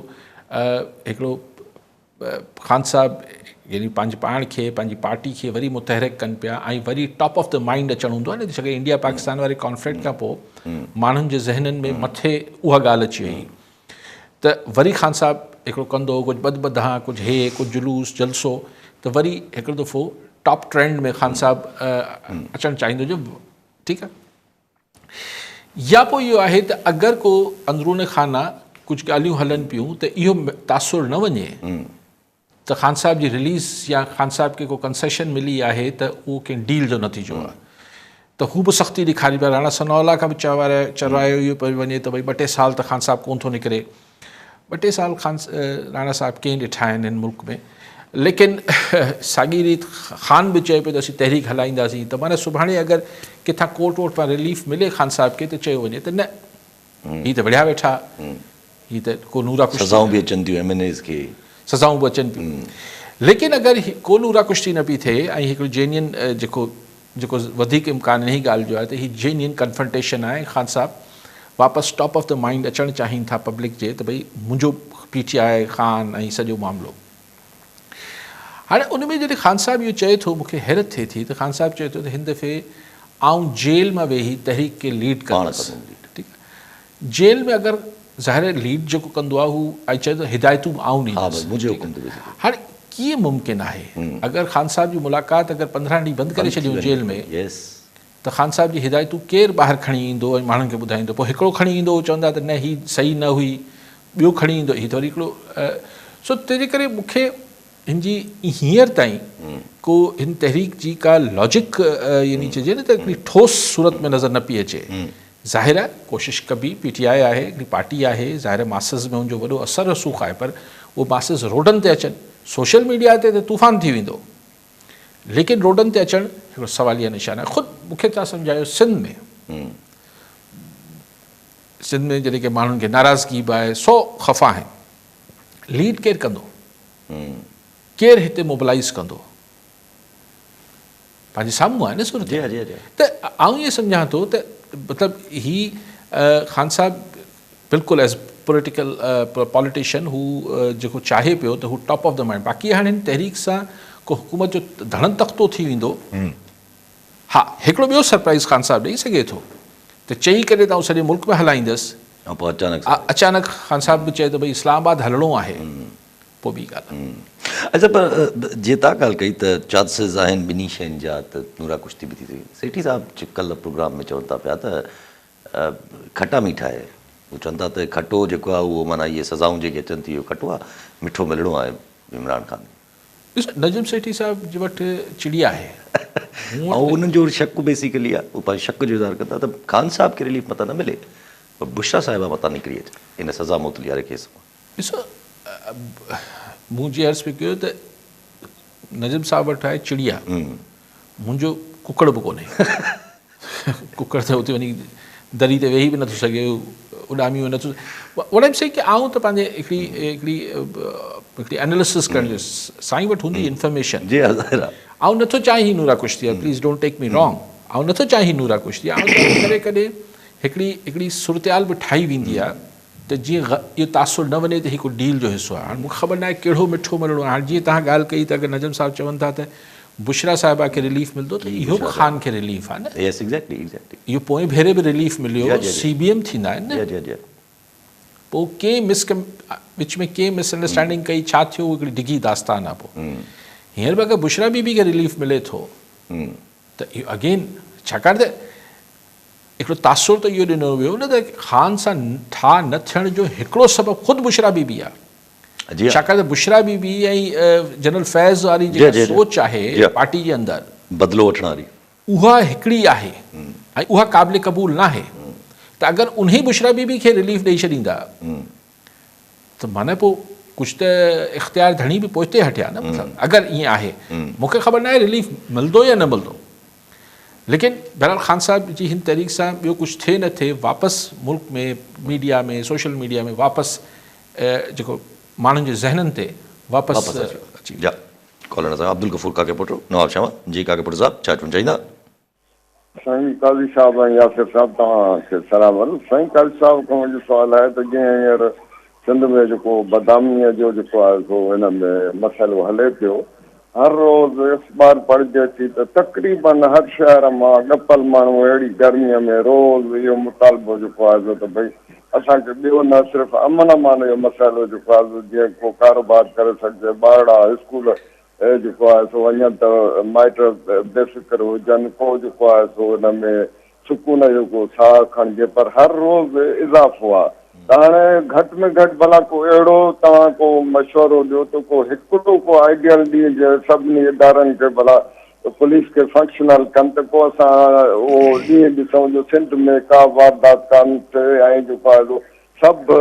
هڪڙو خان صاحب يعني پنهنجي پاڻ کي پنهنجي پارٽي کي وري متحرڪ ڪن پيا ۽ وري ٽاپ آف the mind اچڻ هوندو آهي نه ڇاڪاڻ انڊيا پاڪستان واري ڪانفلڪٽ کان پوء ماڻهن جي ذهنن ۾ مٿي اها ڳالهه اچي وئي ته وري خان صاحب هڪڙو ڪندو ڪجهه ٻڌ ٻڌان ڪجهه هي ڪجهه جلوس جلسو ته وري هڪڙو دفعو ٽاپ ٽرينڊ ۾ خان صاحب اچڻ چاهيندو جو ٺيڪ آهي يا پوء اهو آهي ته اگر ڪو اندرون خانه ڪجهه ڳالهيون هلن پيون ته اهو تاثر نه وڃي ته خان صاحب جي رليز يا خان صاحب کي ڪو ڪنسيشن ملي آهي ته اهو ڪنهن ڊيل جو نتيجو آهي ته هو به سختي ڏيکاري پيا راڻا ثناء الله کان به چورايو اهو پيو وڃي ته ڀئي ٻه ٽي سال ته خان صاحب ڪونه ٿو نڪري ٻه ٽي سال خان راڻا صاحب ڪئين ڏٺا آهن هن ملڪ ۾ ليڪن ساڳي ريت خان به چئي پيو ته اسين تحريڪ هلائينداسين ته معنيٰ سڀاڻي اگر ڪٿان ڪورٽ وورٽ مان رليف ملي خان صاحب کي ته چيو وڃي ته نه هي ته وڙهيا ويٺا هي ته ڪو نورا ڪشتي سزائون به اچن ٿيون ايم اين ايز کي سزائون به اچن پيون ليڪن اگر ڪو نورا ڪشتي نه پئي ٿئي ۽ هڪڙو جينين جيڪو جيڪو وڌيڪ امڪان انهي ڳالهه جو آهي ته هي جينين ڪنفرنٽيشن آهي ۽ خان صاحب واپس ٽاپ آف the mind اچڻ چاهين ٿا پبلڪ جي ته ڀئي منهنجو پي ٽي آء خان ۽ سڄو معاملو هاڻي ان ۾ جڏهن خان صاحب اهو چئي ٿو مونکي حيرت ٿئي ٿي ته خان صاحب چئي ٿو ته هن دفعي آئون جيل مان ويهي تحريڪ کي ليڊ ڪندس ٺيڪ آهي جيل ۾ اگر ظاهر آهي ليڊ جيڪو ڪندو آهي هو آء چئي ٿو هدايتون به آئون ها ڏيندس بس منهنجي حڪم تي بيسڪلي. هاڻي ڪيئن ممڪن آهي اگر خان صاحب جي ملاقات اگر 15 ڏينهن بند ڪري بند ٿي ڇڏيون وڃي جيل ۾ يس. ته خان صاحب جي هدايتون ڪير ٻاهر کڻي ايندو ۽ ماڻهن کي ٻڌائيندو پوء هڪڙو کڻي ايندو هو چوندا ته نه هي صحيح نه هئي ٻيو کڻي ايندو هي ته وري هڪڙو سو تنهن جي ڪري مون کي هن جي هينئر تائين ڪو هن تحريڪ جي ڪا لاجڪ يعني چئجي نه ته هڪڙي ٺوس صورت ۾ نظر نه پئي اچي. ظاهر آهي ڪوشش ڪبي، پي ٽي آء آهي، هڪڙي پارٽي آهي، ظاهر آهي ماسز ۾ ان جو وڏو اثر رسوخ آهي پر اهي ماسز روڊن تي اچن، سوشل ميڊيا تي ته طوفان ٿي ويندو ليڪن روڊن تي اچڻ هڪڙو سواليه نشان آهي. خود مون کي توهان سمجهايو سنڌ ۾ سنڌ ۾ جڏهن ڪي ماڻهن کي ناراضگي به آهي سو خفا آهن، ليڊ ڪير ڪندو؟ ڪير هتي موبلائيز ڪندو؟ پنهنجي سامهون آهي نه صورتحال. ته آئون ائين سمجهان ٿو ته مطلب هي خان صاحب بلڪل ايز پوليٽيڪل پاليٽيشن هو جيڪو چاهي پيو ته هو ٽاپ آف the mind باقي هاڻي هن تحريڪ سان ڪو حڪومت جو ڌڙن تختو ٿي ويندو. ها هڪڙو ٻيو سرپرائيز خان صاحب ڏئي سگهي ٿو ته چئي ڪري ته آئون سڄي ملڪ ۾ هلائيندس ۽ پوء اچانڪ اچانڪ خان صاحب به چئي ته ڀئي اسلام آباد هلڻو آهي پوء ٻي ڳالهه. اڇا پر جيئن تان ڳالهه ڪئي ته چانسز آهن ٻنهي شين جا ته نورا ڪشتي به ٿي سگهي ٿي. سيٺي صاحب ڪلهه پروگرام ۾ چون ٿا پيا ته کٽا ميٺا آهي. هو چون ٿا ته کٽو جيڪو آهي اهو معنيٰ اهي سزائون جيڪي اچن ٿيون اهو کٽو آهي، مٺو ملڻو آهي عمران خان کي. ڏس نجم سيٺي صاحب جي وٽ چڙيا آهي. مون وٽ. ۽ انهن جو شڪ بيسيڪلي آهي، هو پنهنجي شڪ جو اظهار ڪن ٿا ته خان صاحب کي رليف متان نه ملي پر بشريٰ صاحبه متان نڪري اچي ان سزا معطلي واري ڪيس مان. ڏسو مون جيئن عرض پئي ڪيو ته نجم صاحب وٽ آهي چڙيا، منهنجو ڪڪڙ به ڪونهي. ڪڪڙ ته اتي وڃي دري تي ويهي به نٿو سگهي، اڏامي به نٿو. What I'm saying ڪي آئون ته پنهنجي هڪڙي هڪڙي هڪڙي اناليسس ڪرڻ جو سائين وٽ هوندي انفارميشن. جي ها ظاهر آ. آئون نٿو چاهيان هي نورا ڪشتي آ، please don't take me wrong. آئون نٿو چاهيان هي نورا ڪشتي آ، آئون چاهيان ٿو ڪڏهن ڪڏهن هڪڙي هڪڙي صورتحال به ٺاهي ويندي آ ته جيئن اهو تاثر نه وڃي ته هي ڪو ڊيل جو حصو آهي. هاڻ مون کي خبر ناهي ڪهڙو مٺو ملڻو آهي. هاڻ جيئن توهان ڳالهه ڪئي ته اگر نجم صاحب چون ٿا ته بشريٰ صاحبه کي رليف ملندو ته اهو به خان کي رليف آهي نه. Yes exactly exactly. اهو پوئين ڀيري به رليف مليو هو سي بي ايم ٿيندا آهن نه. پوء ڪنهن مس وچ ۾ ڪنهن مس انڊرسٽينڊنگ ڪئي ڇا ٿيو اهو هڪڙي ڊگهي داستان آهي پوء هينئر به اگر بشريٰ بي بي کي رليف ملي ٿو ته اهو اگين ڇاڪاڻ ته هڪڙو تاثر ته اهو ڏنو ويو نه ته خان سان ٺاهه نه ٿيڻ جو هڪڙو سبب خود بشريٰ بي بي آهي. ڇاڪاڻ ته بشريٰ بي بي ۽ جنرل فيض واري جيڪا سوچ آهي پارٽي جي اندر، بدلو وٺڻ واري، اها هڪڙي آهي ۽ اها قابل قبول ناهي ته اگر انهي بشريٰ بي بي کي رليف ڏئي ڇڏيندا ته معنيٰ پوء ڪجهه ته اختيار ڌڻي به پوئتي هٽيا نه. مطلب اگر ائين آهي، مون کي خبر ناهي رليف ملندو يا نه ملندو. ليڪن بهرحال خان صاحب جي هن تحريڪ سان ٻيو ڪجهه ٿئي نه ٿئي واپس ملڪ ۾ ميڊيا ۾ سوشل ميڊيا ۾ واپس جيڪو ماڻهن جي ذهنن تي واپس اچي ويندو. جا ڪالر اسان عبدالغفور ڪاڪي پٽ نواب شاهه مان جي ڪاڪي پٽ صاحب ڇا چوڻ چاهيندا. سائين قاضي صاحب ۽ ياسر صاحب توهان کي سلام عرض سائين قاضي صاحب کان منهنجو سوال آهي ته جيئن هينئر سنڌ ۾ جيڪو بدامنيء جو جيڪو آهي سو ان ۾ مسئلو هلي پيو هر روز اخبار پڙهجي ٿي ته تقريبن هر شهر مان ڳپل ماڻهو اهڙي گرميء ۾ روز اهو مطالبو جيڪو آهي سو ته ڀئي اسان کي ٻيو نه صرف امن امان جو مسئلو جيڪو آهي سو جيئن ڪو ڪاروبار ڪري سگهجي ٻارڙا اسڪول جيڪو آهي سو وڃن ته مائٽ بي فڪر هجن ڪو جيڪو آهي سو ان ۾ سڪون جو ڪو ساهه کڻجي پر هر روز اضافو آ ته هاڻي گهٽ ۾ گهٽ ڀلا ڪو اهڙو توهان ڪو مشورو ڏيو ته ڪو هڪڙو ڪو آئيڊيل ڏينهن جي سڀني ادارن کي ڀلا پوليس کي فنڪشنل ڪن ته ڪو اسان اهو ڏينهن ڏسون جو سنڌ ۾ ڪا واردات ڪانه ٿئي ۽ جيڪو آهي سو سڀ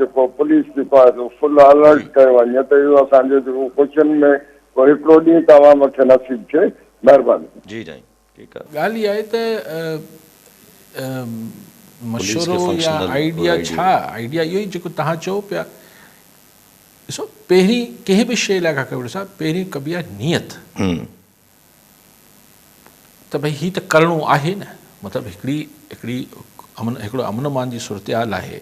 جيڪو پوليس جيڪو آهي سو فل الرٽ ڪيو وڃي ته اهو اسان جو جيڪو خوشين ۾ ڪو هڪڙو ڏينهن ته عوام کي نصيب ٿئي مهرباني. جي سائين ٺيڪ آ. ڳالهه اها آهي ته مشورو يا آئيڊيا ڇا آئيڊيا اهو ئي جيڪو توهان چئو پيا ڏسو پهرين ڪنهن به شيء لاء ڪاڪا صاحب پهرين ڪبي آهي نيت ته ڀئي هي ته ڪرڻو آهي نه مطلب هڪڙي هڪڙي امن هڪڙو امن امان جي صورتحال آهي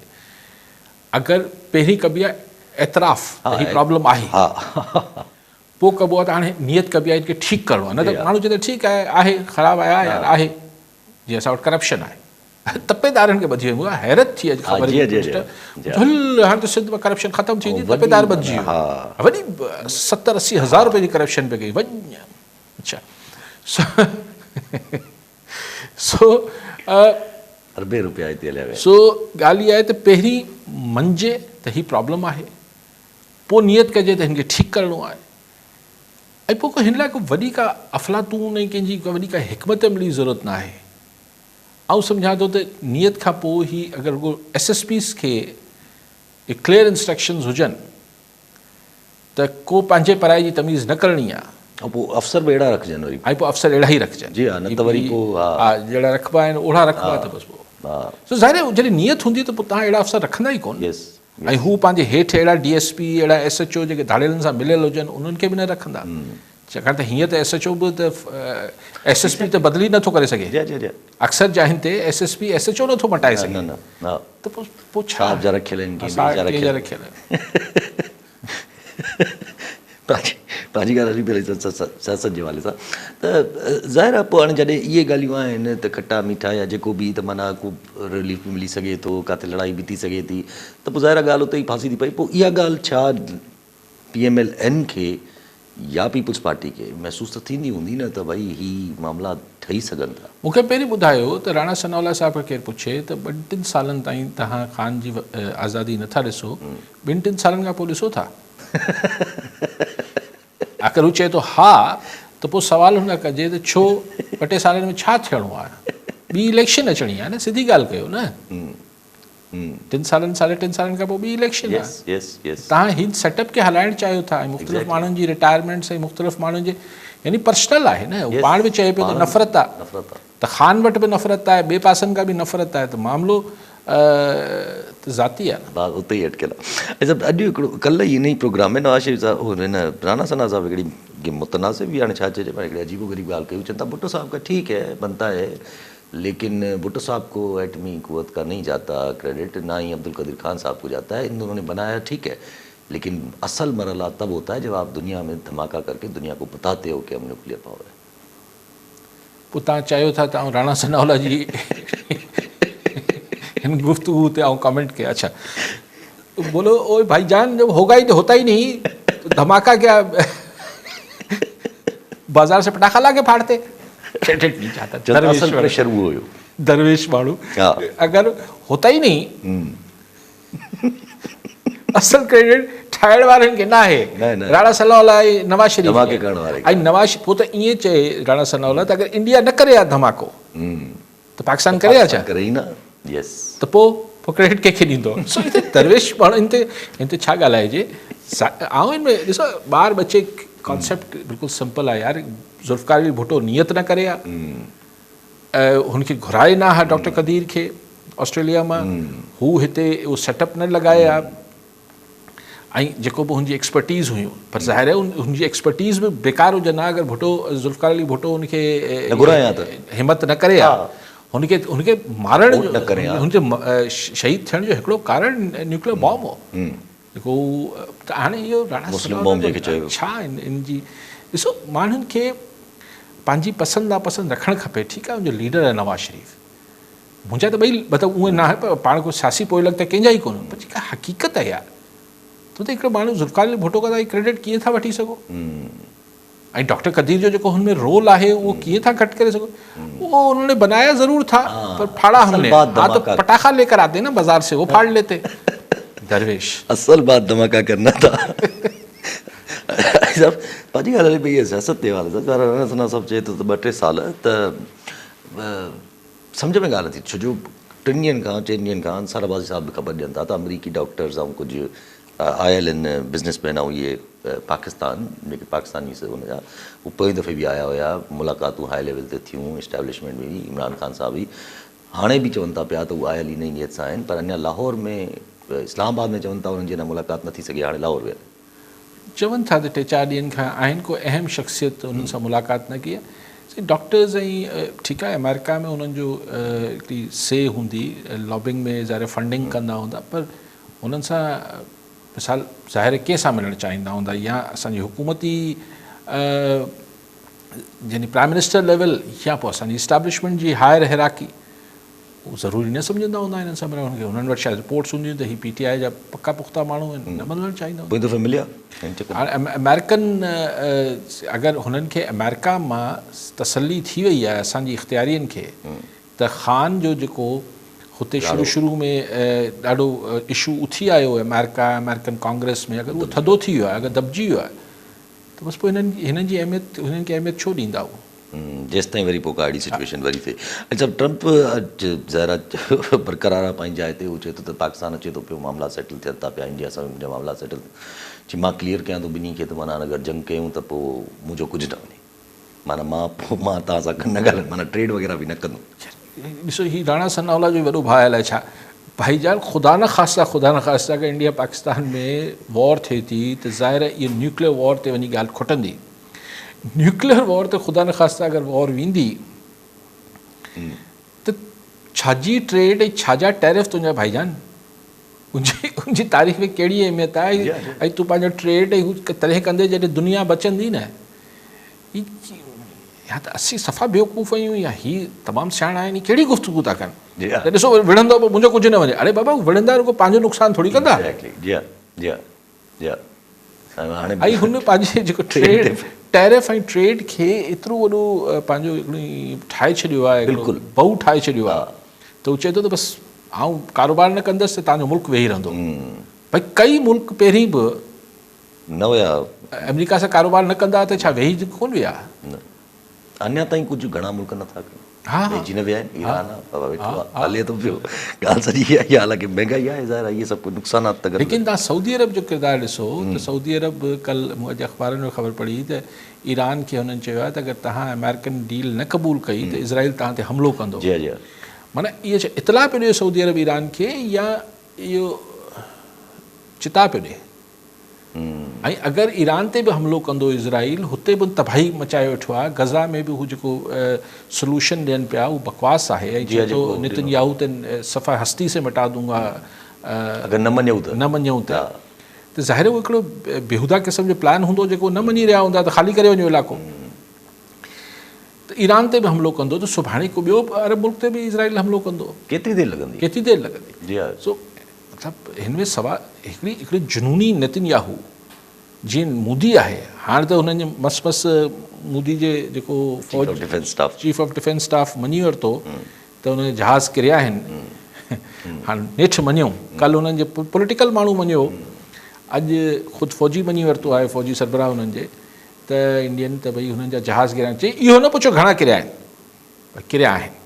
اگر پهرين ڪبي آهي اعتراف ته هي پرابلم آهي پوء ڪبو آهي ته هاڻي نيت ڪبي آهي ان کي ٺيڪ ڪرڻو آهي نه ته ماڻهو چوندو ٺيڪ آهي آهي خراب آهي آهي يار آهي جيئن اسان وٽ ڪرپشن آهي. تپيدارن کي ٻڌي ويو مون کي حيرت ٿي اڄ خبر هل هاڻي ته سنڌ ۾ ڪرپشن ختم ٿي ويندي تپيدار ٻڌجي ويو وڏي 70 80 هزار روپين جي ڪرپشن پئي ڪئي وڃ اڇا سو اربين روپيا هتي هليا ويا سو ڳالهه اها آهي ته پهرين مڃجي ته هي پرابلم آهي پوء نيت ڪجي ته هن کي ٺيڪ ڪرڻو آهي ۽ پوء ڪو هن لاء ڪو وڏي ڪا افلاطون ۽ ڪنهن جي ڪا وڏي ڪا حڪمت عملي جي ضرورت نه آهي. آئون سمجهان ٿو ته نيت کان پوء هي اگر رڳو ايس ايس پيز کي اهي ڪليئر انسٽرڪشنز هجن ته ڪو پنهنجي پرائي جي تميز نه ڪرڻي آ. ۽ پوء افسر به اهڙا رکجن وري. ۽ پوء افسر اهڙا ئي رکجن. جي ها نه ته وري پوء ها. ها جهڙا رکبا آهن اوڙا رکبا ته بس پوء. ها. سو ظاهر آهي جڏهن نيت هوندي ته پوء توهان اهڙا افسر رکندا ئي ڪونه. يس. ۽ هو پنهنجي هيٺ اهڙا ڊي ايس پي اهڙا ايس ايڇ او جيڪي ڌاڙيلن سان مليل هجن انهن کي به نه رکندا ڇاڪاڻ ته هينئر ته ايس ايڇ او به ته ايس ايس پي ته بدلي نٿو ڪري سگهي اڪثر جاين تي S S P S H O نٿو مٽائي سگهي ته پوء ڇا صاحب جا رکيل آهن ڪي ٻئي جا رکيل آهن. پنهنجي ڳالهه هلي پئي سياست جي حوالي سان ته ظاهر آهي پوء هاڻي جڏهن اهي ڳالهيون آهن ته کٽا ميٺا يا جيڪو به ته معنيٰ ڪو رليف به ملي سگهي ٿو ڪاٿي لڙائي به ٿي سگهي ٿي ته پوء ظاهر آهي ڳالهه اتي ئي ڦاسي ٿي پئي پوء اها ڳالهه ڇا پي ايم ايل اين کي يا پيپلز پارٽي کي محسوس ته ٿيندي هوندي نه ته ڀئي هي معاملا ٺهي سگهن ٿا. مون کي پهرين ٻڌايو ته راڻا ثناء الله صاحب کان ڪير پڇي ته ٻن ٽن سالن تائين توهان خان جي آزادي نٿا ڏسو، ٻن ٽن سالن کان پوء ڏسو ٿا؟ آخر هو چئي ٿو ها ته پوء سوال هن کان ڪجي ته ڇو ٻه ٽي سالن ۾ ڇا ٿيڻو آهي؟ ٻي اليڪشن اچڻي آهي نه سڌي ڳالهه ڪيو نه. ٽن سالن ساڍي ٽن سالن کان پوء ٻي اليڪشن آهي توهان هن سيٽ اپ کي هلائڻ چاهيو ٿا ۽ مختلف ماڻهن جي رٽائرمينٽس ۽ مختلف ماڻهن جي يعني پرسنل آهي نه هو پاڻ به چئي پيو ته نفرت آهي ته خان وٽ به نفرت آهي ٻئي پاسن کان به نفرت آهي ته معاملو ته ذاتي آهي نه. بات اتي ئي اٽڪيل آهي. اڇا اڄ هڪڙو ڪلهه ئي ان ئي پروگرام ۾ نواز شريف صاحب هن رانا ثنا صاحب هڪڙي متناسب هاڻي ڇا چئجي پر هڪڙي عجيب و غريب ڳالهه ڪئي چون ٿا ڀٽو صاحب کا ٺيڪ هي بنتا هي ليڪن ڀٽو صاحب ڪو ايٽمي قوت ڪا نهين جاتا ڪريڊٽ نا هي عبدالقدير خان صاحب ڪو جاتا هي ان دونون ني بنايا ٺيڪ هي ليڪن اصل مرحلا تب هوتا هي جب آپ دنيا ۾ ڌماڪا ڪر ڪي دنيا ڪو بتاتي هو ڪي هم نيوڪليئر پاور هي. پوء توهان چاهيو ٿا ته آئون راڻا ثناء الله جي هن گفتگو تي آئون ڪمينٽ ڪيان اڇا بولو او ڀائي جان جب هوگا ئي هوتا ئي نهين تو ڌماڪا ڪيا بازار سي پٽاخا لا ڪي ڦاڙتي ڪريڊٽ نهين چاهتا درويش اصل پريشر اهو هيو درويش ماڻهو اگر هوتا ئي نهين اصل ڪريڊٽ ٺاهڻ وارن کي ناهي راڻا ثناء الله ۽ نواز شريف ڌماڪي ڪرڻ واري ۽ نواز پوء ته ائين چئي راڻا ثناء الله ته اگر انڊيا نه ڪري ها ڌماڪو ته پاڪستان ڪري ها ڇا؟ ڪري ئي نه يس. ته پوء پوء ڪريڊٽ ڪنهن کي ڏيندو؟ سو هتي درويش ماڻهو هن تي هن تي ڇا ڳالهائجي؟ آئون هن ۾ ڏسو ٻار ٻچي ڪانسيپٽ بلڪل سمپل آهي يار ذوالفقار علي ڀٽو نيت نه ڪري ها هن کي گهرائي نه ها ڊاڪٽر قدير کي آسٽريليا مان هو هتي اهو سيٽ اپ نه لڳائي ها ۽ جيڪو به هن جي ايڪسپرٽيز هيون پر ظاهر آهي هن جي ايڪسپرٽيز به بيڪار هجن ها اگر ڀٽو ذوالفقار علي ڀٽو هن کي همت نه ڪري ها هن کي هن کي مارڻ جو هن جي شهيد ٿيڻ جو هڪڙو ڪارڻ نيوڪليئر بام هو جيڪو ته هاڻي اهو راڻا مسلم بام جيڪي چيو ڇا ان جي ڏسو ماڻهن کي پنهنجي پسند ناپسند رکڻ کپي ٺيڪ آهي ان جو ليڊر آهي نواز شريف منهنجا ته ٻئي مطلب اونئن ناهي پر پاڻ ڪو سياسي پوئلڳ ته ڪنهن جا ئي ڪونهن پر جيڪا حقيقت آهي يار تو ته هڪڙو ماڻهو ذوالفقار علي ڀٽو کان ڪريڊٽ ڪيئن ٿا وٺي سگهو ۽ ڊاڪٽر قدير جو جيڪو هن ۾ رول آهي اهو ڪيئن ٿا گهٽ ڪري سگهو اهو انهن نے بنايا ضرور ٿا پر ڦاڙا هم نے ها ته پٽاخا لي ڪر آتي نا بازار سي وہ ڦاڙ ليتي درويش اصل بات ڌماڪا ڪرنا ٿا صاحب پنهنجي ڳالهه هلي پئي سياست جي حوالي سان رانا ثنا صاحب چئي ٿو ته ٻه ٽي سال ته سمجهه ۾ ڳالهه نٿي ڇو جو ٽن ڏينهن کان چئن ڏينهن کان انصار عباسي صاحب به خبر ڏين ٿا ته آمريڪي ڊاڪٽرز ۽ ڪجهه آيل آهن بزنس مين ۽ اهي پاڪستان جيڪي پاڪستاني ان جا هو پوئين دفعي به آيا هيا ملاقاتون هاء ليول تي ٿيون اسٽيبلشمينٽ ۾ به عمران خان صاحب به هاڻي به چون ٿا پيا ته هو آيل ان ئي نيت سان آهن پر اڃا لاهور ۾ اسلام آباد ۾ چون ٿا انهن جي اڃا ملاقات نه ٿي سگهي هاڻي لاهور ويل چون ٿا ته ٽي چار ڏينهن کان آهن ڪو اهم شخصيت انهن سان ملاقات نه ڪئي آهي سائين ڊاڪٽرز ۽ ٺيڪ آهي آمريڪا ۾ انهن جو هڪڙي سي هوندي لابنگ ۾ ظاهر فنڊنگ ڪندا هوندا پر انهن سان مثال ظاهر ڪنهن سان ملڻ چاهيندا هوندا يا اسان جي حڪومتي يعني پرائم منسٽر ليول يا پوء اسان جي اسٽيبلشمينٽ جي هائر هيراڪي. هو ضروري نه سمجهندا هوندا هنن سڀني کي، هنن وٽ شايد رپورٽس هونديون ته هي پي ٽي آء جا پڪا پختا ماڻهو آهن، نه ملڻ چاهيندا هوندا. پوئين دفعي مليا هن چڪر ۾. هاڻي آمريڪن اگر هنن کي آمريڪا مان تسلي ٿي وئي آهي اسان جي اختيارين کي ته خان جو جيڪو هتي شروع شروع ۾ ڏاڍو اشو اٿي آيو آمريڪا آمريڪن ڪانگريس ۾ اگر اهو ٿڌو ٿي ويو آهي اگر دٻجي ويو آهي ته بس پوء هنن هنن جي اهميت هنن کي اهميت ڇو ڏيندا هو. جيستائين وري پوء ڪا اهڙي سچويشن وري ٿئي. اڇا ٽرمپ ظاهر آهي برقرار آهي پنهنجي جاء تي هو چئي ٿو ته پاڪستان اچي ٿو پيو معاملا سيٽل ٿين ٿا پيا انڊيا سان به منهنجا معاملا سيٽل چي مان ڪليئر ڪيان ٿو ٻنهي کي ته معنيٰ اگر جنگ ڪيون ته پوء منهنجو ڪجهه نه وڃي معنيٰ مان پوء مان توهان سان نه ڳالهائيندس معنيٰ ٽريڊ وغيره به نه ڪندم. ڏسو هي راڻا ثناء الله جو وڏو ڀاء الائي ڇا ڀائي جان خدا نخواسته خدا نخواسته اگر انڊيا پاڪستان ۾ وار ٿئي ٿي ته ظاهر آهي اهو نيوڪليئر وار تي وڃي ڳالهه کٽندي نيوڪليئر وار ته خدا نخواسته اگر وار ويندي ته ڇاجي ٽريڊ ۽ ڇاجا ٽيرف تنهنجا ڀائي جان ان جي تاريخ ۾ ڪهڙي اهميت آهي ۽ تون پنهنجو ٽريڊ ۽ هو تڏهن ڪندي جڏهن دنيا بچندي نه يا ته اسين صفا بيوقوف آهيون يا هي تمام سياڻا آهن هي ڪهڙي گفتگو ٿا ڪن ته ڏسو وڙهندو پوء منهنجو ڪجهه نه وڃي اڙي بابا وڙهندا رڳو پنهنجو نقصان ٿوري ڪندا جي جي جي ۽ هن پنهنجي جيڪو ٽريڊ ٽيرف ۽ ٽريڊ کي ايترو وڏو پنهنجو هڪڙو ٺاهي ڇڏيو آهي بلڪل بئو ٺاهي ڇڏيو آهي ته هو چئي ٿو ته بس آئون ڪاروبار نه ڪندس ته تنهنجو ملڪ ويهي رهندو ڀئي ڪئي ملڪ پهرين به نه ويا آمريڪا سان ڪاروبار نه ڪندا ته ڇا ويهي ڪونه ويا نه اڃا تائين ڪجهه گهڻا ملڪ نه ٿا ڪن ويهجي نه ويا آهن ايران آ بابا ويٺو آ هلي ٿو پيو ڳالهه سڄي اها ئي آ حالانڪه مهنگائي آهي ظاهر آهي اهي سڀ ڪجهه نقصانات ته ليڪن توهان سعودي عرب جو ڪردار ڏسو ته سعودي عرب ڪل مون اڄ اخبارن ۾ خبر پڙهي ته ايران کي هنن چيو آهي ته اگر توهان آمريڪن ڊيل نه قبول ڪئي ته اسرائيل توهان تي حملو ڪندو جي جي معنيٰ اهو ڇا اطلاع پيو ڏئي سعودي عرب ايران کي يا اهو چتاء پيو ڏئي ۽ اگر ايران تي به حملو ڪندو اسرائيل هتي به تباهي مچايو ويٺو آهي غزه ۾ به هو جيڪو سلوشن ڏين پيا اهو بڪواس آهي ۽ چئي ٿو نتن ياهو ته صفحه هستي سي مٽا دون گا اگر نه مڃيو ته نه مڃيو ته ته ظاهر اهو هڪڙو بيهوده قسم جو پلان هوندو جيڪو نه مڃي رهيا هوندا ته خالي ڪري وڃو علائقو ته ايران تي به حملو ڪندو ته سڀاڻي ڪو ٻيو عرب ملڪ تي به اسرائيل حملو ڪندو. ڪيتري دير لڳندي؟ ڪيتري دير لڳندي؟ جي ها. سو مطلب هن ۾ سوا هڪڙي هڪڙي جنوني نتن ياهو جيئن مودي آهي هاڻ ته هنن جي مس مس مودي جي جيڪو فوج chief of defence staff chief of defence staff مڃي ورتو ته هنن جا جهاز ڪريا آهن هاڻ نيٺ مڃيو ڪل هنن جي پوليٽيڪل ماڻهو مڃيو اڄ خود فوجي مڃي ورتو آهي فوجي سربراهه هنن جي ته انڊين ته ڀئي هنن جا جهاز ڪريا آهن چي اهو نه پڇو گهڻا ڪريا آهن پر ڪريا آهن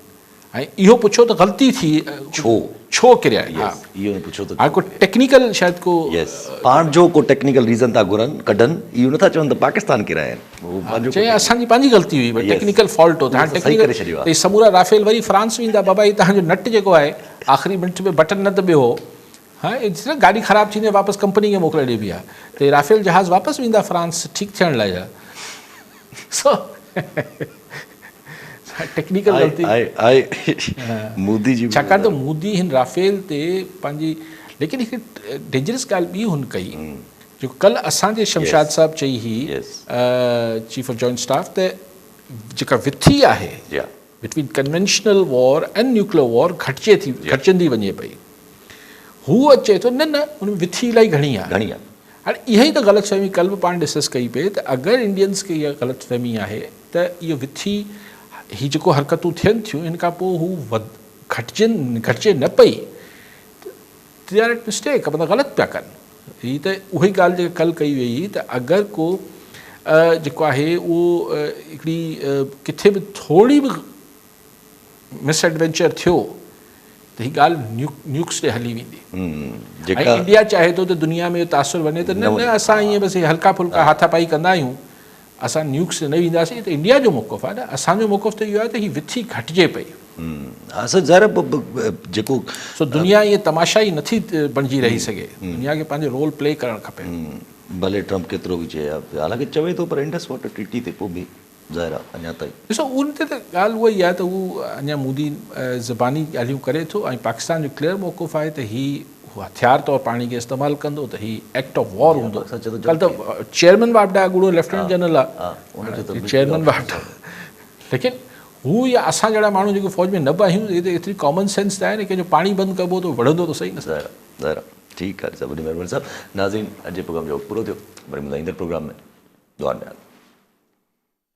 ۽ اهو پڇو ته غلطي ٿي ڇو ڇو ڪريا آهن ها اهو نه پڇو ته هاڻي ڪو ٽيڪنيڪل شايد ڪو يس پاڻ جو ڪو ٽيڪنيڪل ريزن ٿا گهرن ڪڍن اهو نه ٿا چون ته پاڪستان ڪرايا آهن هو پنهنجو چي اسان جي پنهنجي غلطي هئي ڀئي ٽيڪنيڪل فالٽ هو ته هاڻي صحيح ڪري ڇڏيو آهي سمورا رافيل وري فرانس ويندا بابا هي تهان جو نٽ جيڪو آهي آخري منٽ ۾ بٽن نه دٻيو هو ها ڏس نه گاڏي خراب ٿيندي واپس ڪمپني کي موڪلي ڏبي آهي ته رافيل جهاز واپس ويندا فرانس ٺيڪ ٿيڻ لاء سو ٽيڪنيڪل غلطي آهي آهي مودي جي ڇاڪاڻ ته مودي هن رافيل تي پنهنجي ليڪن هڪ ڊينجرس ڳالهه ٻي هن ڪئي جيڪو ڪل اسان جي شمشاد صاحب چئي هئي چيف آف جوائنٽ اسٽاف ته جيڪا وٿي آهي between conventional war ۽ nuclear war گهٽجي ٿي گهٽجندي وڃي پئي. هو اچي ٿو نه نه ان ۾ وٿي الائي گهڻي آهي. گهڻي آهي. هاڻي اها ئي ته غلط فهمي ڪل به پاڻ ڊسڪس ڪئي پئي ته اگر انڊينز کي اها غلط فهمي آهي ته اهو وٿي هي جيڪو حرڪتون ٿين ٿيون ان کان پوء هو گهٽجن گهٽجي نه پئي ته the R eight mistake مطلب غلط پيا ڪن. هي ته اها ئي ڳالهه جيڪا ڪل ڪئي وئي هئي ته اگر ڪو جيڪو آهي اهو هڪڙي ڪٿي به ٿوري به مس ايڊوينچر ٿيو ته هي ڳالهه نيوڪس ڏي هلي ويندي ۽ انڊيا چاهي ٿو ته دنيا ۾ اهو تاثر وڃي ته نه نه اسان ائين بس هلڪا ڦلڪا هاٿا پائي ڪندا آهيون اسان نيوڪس تي نه وينداسين ته انڊيا جو موقف آهي نه اسان جو موقف ته اهو آهي ته هي وٿي گهٽجي پئي. ها سر ظاهر جيڪو سو دنيا ائين تماشائي نٿي بڻجي رهي سگهي دنيا کي پنهنجو رول پلي ڪرڻ کپي. ڀلي ٽرمپ ڪيترو به چئي حالانڪه چوي ٿو پر انڊس واٽر ٽريٽي تي پوء به ظاهر آهي اڃا تائين. ڏسو ان تي ته ڳالهه اها ئي آهي ته هو اڃا مودي زباني ڳالهيون ڪري ٿو ۽ پاڪستان جو ڪليئر موقف آهي ته هي هٿيار طور پاڻي کي استعمال ڪندو ته هي ايڪٽ آف وار هوندو. ڪلهه ته چيئرمين واپڊا اڳوڻو ليفٽيننٽ جنرل آهي چيئرمين واپڊا ليڪن هو يا اسان جهڙا ماڻهو جيڪي فوج ۾ نه به آهيون اهي ته ايتري ڪامن سينس ته آهي نه ڪنهن جو پاڻي بند ڪبو ته وڙهندو ته صحيح نه. ظاهر آهي ظاهر آهي ٺيڪ آهي صاحب وڏي مهرباني صاحب ناظرين اڄ جي پروگرام جو وقت پورو ٿيو وري ملندا ايندڙ پروگرام ۾ دعائن ۾ ياد.